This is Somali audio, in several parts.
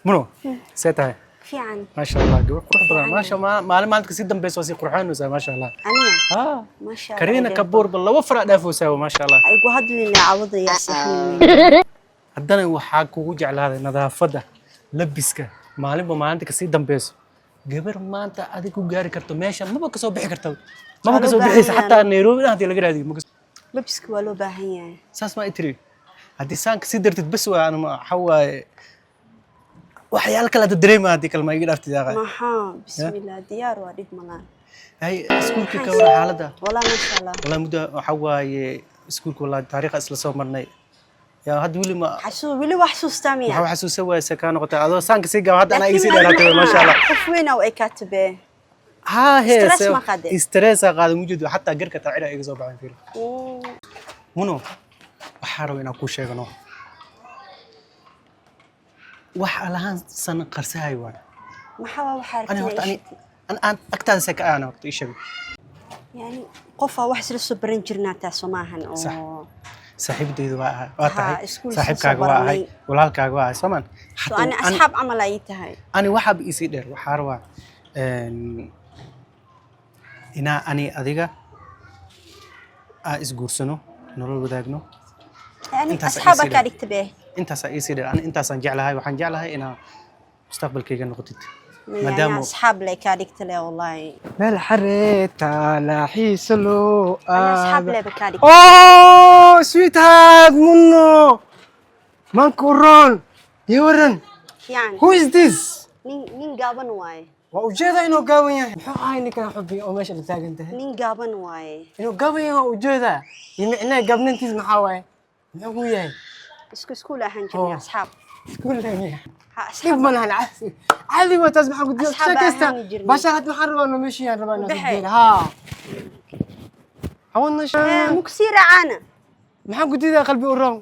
Muno, see tahay? Fiican. Maasha Allah, gabar qurux badan, maasha. Maalin maalinta kasii dambeysa waa sii qurxoonaysaa, maasha Allah. Aniga? Ha. Maasha Allah. Kareena Kapoor ba laba fara dhaafaysaa, maasha Allah. Ha igu hadlin, cawada yaa seexan. Haddana waxaa kugu jeclaaday nadaafadda, labiska. Maalinba maalinta kasii dambeyso, gabar maanta adig ku gaari karto meesha maba kasoo bixi karta, maba Waa loo kasoo bixaysa. baahan. Xataa Nairobi dhan hadii laga raadiyo ma Labiska waa loo baahan yahay. Saas ma itiri, haddii saan kasii dartid bas waa anuma waxa waaye waxyaalo kale hadda dareema, haddii kale ma iga dhaaftid aaqa. Maxaa, bismillah, diyaar waa, dhib malaan. Hay, iskuulkii ka wara xaaladda? Walaa, maasha Allah. Walaa, muddo waxa waaye iskuulka, walaa taariikha isla soo marnay yaa hadda weli ma Xasuu weli wax xasuustaa miya? Waxaa xasuusan waayse kaa noqotay adoo saan kasii gaaba, hadda anaa iga sii dheeraatay, maasha Allah. Qof weyn oo ay kaatabe. Haa hee. Stress ma qaaday? Stress aa qaaday, mujeedo xataa garka taacira iga soo baxay. Fiir Muno, waxaa raba inaan kuu sheegano wax alahaan san qarsahay waay. Maxaa waa waxaa Ani horta rabtay? Ani aan agtaada se ka aana horta ii sheeg. Yani qofaa wax isla soo baran jirnaa, taasoo maahan Sax. oo Saaxiibadeyda waa ahay, waa Ha, tahay. iskuul isla soo Saaxiibkaaga waa ahay. baranay. Walaalkaaga waa ahay, soomaan? So ani asxaab camal ay tahay. Ani waxaaba iisii dheer, waxaa rabaa inaa ani adiga aa isguursano, nolol wadaagno. Yani Intaas asxaab ii sii kaa dheer. dhigta be. Intaasaa iisii dheer. Ani intaasaan jeclahay, waxaan jeclahay inaa mustaqbalkayga noqotid. Yani maadaama asxaab le kaa dhigta le, wallahi. Meel xareeta laaxiisa loo Ani asxaab aado. leba kaa dhigta. Oh, sweetheart, Muno. Mankuron. Iyo waran. Fiican. Who is this? Nin gaaban waaye. Waa ujeeda inuu gaaban yahay. Muxuu ahay ninkan xubbi oo meesha la taagan tahay? Nin gaaban waaye. Inuu gaaban yahay waa ujeedaa. Iyo micnaha gaabnantiis maxaa waaye? Muxuu ku yahay? Isku iskuul ahaan jirnay. Oh. Asxaab. Iskuul leeyahay. Ha, Dhib asxaab. ma lahan, caadi. Caadi waa taas, maxaa ku diiday? Asxaab Sheekaysta. ahaan jirnay. Basha hadda waxaan rabaa inuu meeshii rabaa inuu Baxe. soo. Haa. Hawadna Eh, mukusii raacaana. Maxaan ku diidaa qalbi u roon?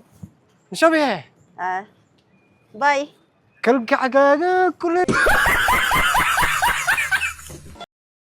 Mushabihe. Ah. Bye. Kalgacgaaga kule.